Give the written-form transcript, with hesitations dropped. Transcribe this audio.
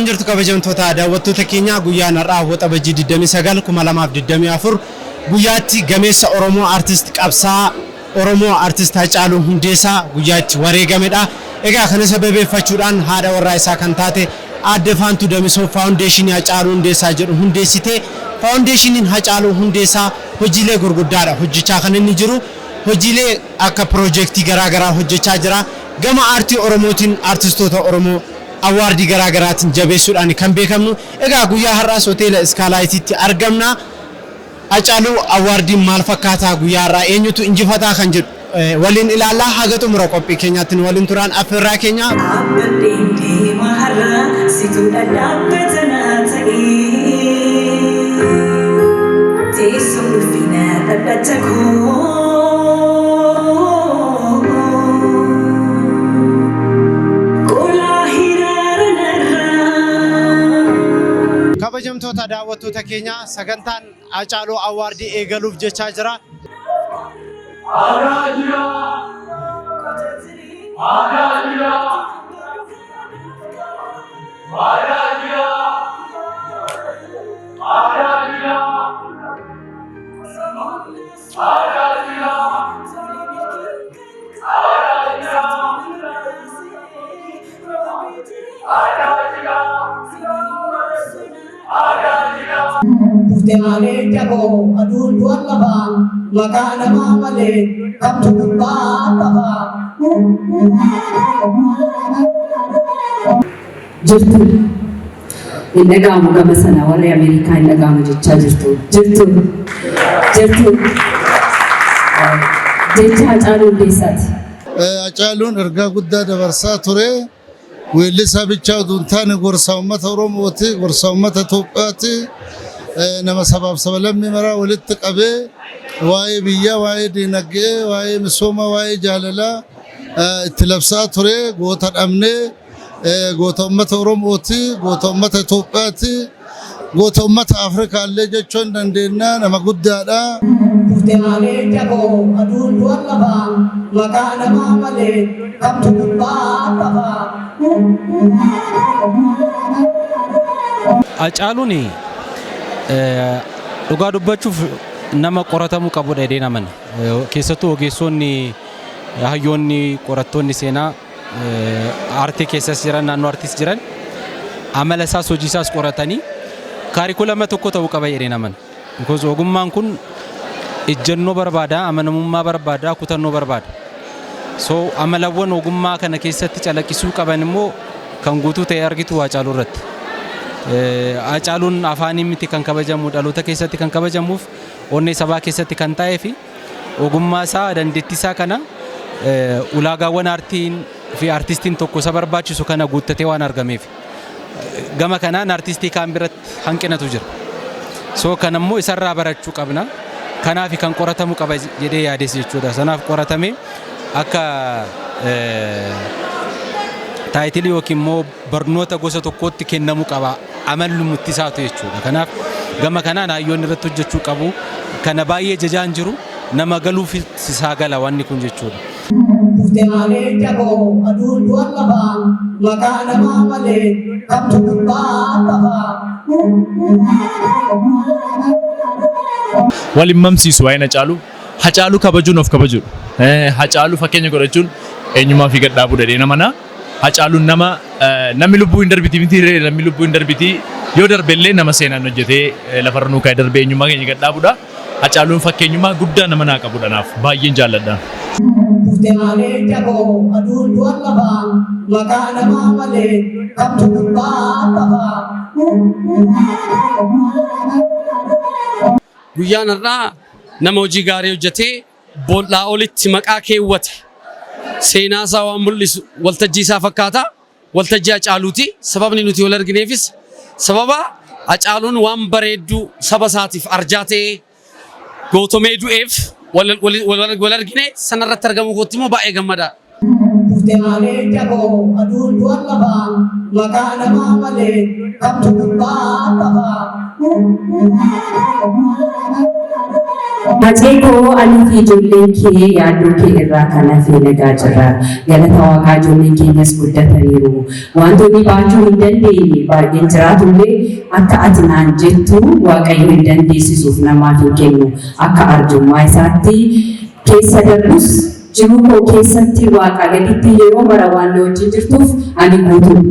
Akkam jirtu kabajamtoota daawwattoota keenya? Guyyaan har'aa Waxabajjii 29 2024 guyyaatti gameessa Oromoo, artist qabsaa Oromoo, artist Hacaaluu Hundeessaa guyyaa itti wareegamedha. Egaa kana sababeeffachuudhaan haadha warraa isaa kan taate Aadde Faantuu Damisoo Faawundeeshinii Hacaaluu Hundeessaa jedhu hundeessite. Faawundeeshiniin Hacaaluu Hundeessaa hojiilee gurguddaadha hojjechaa kan inni jiru. Hojiilee akka piroojeektii garaagaraa hojjechaa jira. Gama aartii Oromootiin artistoota Oromoo award garaa garaatiin jabeessuudhaan kan beekamnu. Egaa guyyaa har'aas hoteela Iskaalaayitiitti argamna. Hacaaluu Awardiin maal fakkaataa, guyyaa har'aa eenyutu injifataa kan jedhu waliin ilaallaa. Haga xumura qophii keenyaatti nu waliin turaan affeerraa keenya. Dhaabbadheen deema har'a, situ dhadhaabbata naa ta'ee. Teessoo ulfina dhadhacha koo. Qolaa hiraara narraa. Kabajamtoota daawwattoota keenya, sagantaan Hacaaluu Award eegaluuf jechaa jira. Aadaa jira! Aadaa jira! Aadaa jira! Aadaa jira! Aadaa jira! Aadaa jira! Aadaa jira! Aadaa jira! Dhuftee malee jaboo aduun du'an lafaa, maqaa namaa malee kamtu gubbaa tafaa. Jirtu, hin dhaga'amu gama sana, warri Ameerikaa hin dhaga'amu jechaa jirtu. Jirtu, jirtu. Jecha Hacaaluu Hundeessaati. Hacaaluun ergaa guddaa dabarsaa ture. Weellisaa bichaa utuu hin taane gorsa uummata Oromooti, gorsa uummata Itoophiyaati. Nama sabaaf sablammii maraa walitti qabee waa'ee biyyaa, waa'ee diinagdee, waa'ee misoomaa, waa'ee jaalalaa itti labsaa ture. Goota dhabnee, goota uummata Oromooti, goota uummata Itoophiyaati, goota uummata Afrikaa illee jechuu hin dandeenya. Nama guddaadha. Dhuftee malee jaboo aduun du'an lafaa, maqaa namaa malee kamtu gubbaa tafaa. Hacaaluun dhugaa dubbachuuf nama qoratamuu qabudha jedheen amana. Keessattuu ogeessonni, hayyoonni, qorattoonni seenaa aartii keessas jiran, naannoo aartiis jiran, amala isaas hojii isaas qoratanii kaarikulama tokko ta'uu qaba jedheen amana. Because ogummaan kun ejjennoo barbaada, amanamummaa barbaada, kutannoo barbaada. So amalawwan ogummaa kana keessatti calaqqisuu qaban immoo kan guutuu ta'e argitu Hacaaluu irratti. Hacaaluun afaanii miti kan kabajamu, dhaloota keessatti kan kabajamuuf onnee sabaa keessatti kan ta'ee fi ogummaa isaa, dandeettii isaa kana ulaagaawwan aartiin fi aartistiin tokko isa barbaachisu kana guuttatee waan argameef. Gama kanaan aartistii kaan biratti hanqinatu jira. So kan ammoo isarraa barachuu qabna. Kanaaf kan qoratamuu qaba jedhee yaades jechuudha. Sanaaf qoratamee akka title yookiin immoo barnoota gosa tokkootti kennamuu qaba. Amalli murtiisaatu jechuudha. Kanaaf gama kanaan hayyoonni irratti hojjechuu qabu. Kana baay'ee jajaan jiru, nama galuuf isaa gala wanni kun jechuudha. Dhuftee malee jaboo aduun du'an lafaa, maqaa namaa malee kamtu gubbaa tafaa. Wal hin mamsiisu waa'een Hacaaluu. Hacaaluu kabajuun of kabajuudha. Hacaaluu fakkeenya godhachuun eenyummaa fi gadhaabuu dhadhee nama na. Hacaaluun nama namni lubbuu hin darbiti miti, namni lubbuu hin darbiti, yoo darbe illee nama seenaan hojjetee lafarra nuu kaa'ee darbe eenyummaa keenya gadhaabuudha. Hacaaluun fakkeenyummaa guddaa nama naa qabudha, naaf baay'een jaalladha. Dhuftee malee jaboo aduun du'an lafaa, maqaa namaa malee kamtu gubbaa tafaa. Guyyaan har'aa nama hojii gaarii hojjetee bool'aa olitti maqaa keewwate seenaa isaa waan mul'isu waltajjii isaa fakkaata. Waltajjii Hacaaluuti. Sababni nuti wal argineefis sababa Hacaaluun waan bareedduu saba isaatiif arjaa ta'ee gootomee du'eef wal argine. Sanarratti argamuu kootti immoo baay'ee gammadaadha. Dhuftee malee jaboo aduun du'an lafaa, maqaa namaa malee kamtu gubbaa tafaa. Hacee koo, ani fi ijoolleen kee yaaddoo kee irraa kan hafe nagaa jirra. Galata Waaqaa, ijoolleen keenyas guddataniiru. Wantoonni baachuu hin dandeenye baay'een jiraatullee, akka ati naan jettu Waaqayyo hin dandeessisuuf namaaf hin kennu. Akka arjummaa isaatti keessa darbus, jiruu koo keessatti Waaqa gaditti yeroo mara waan na wajjin jirtuuf ani guutuu.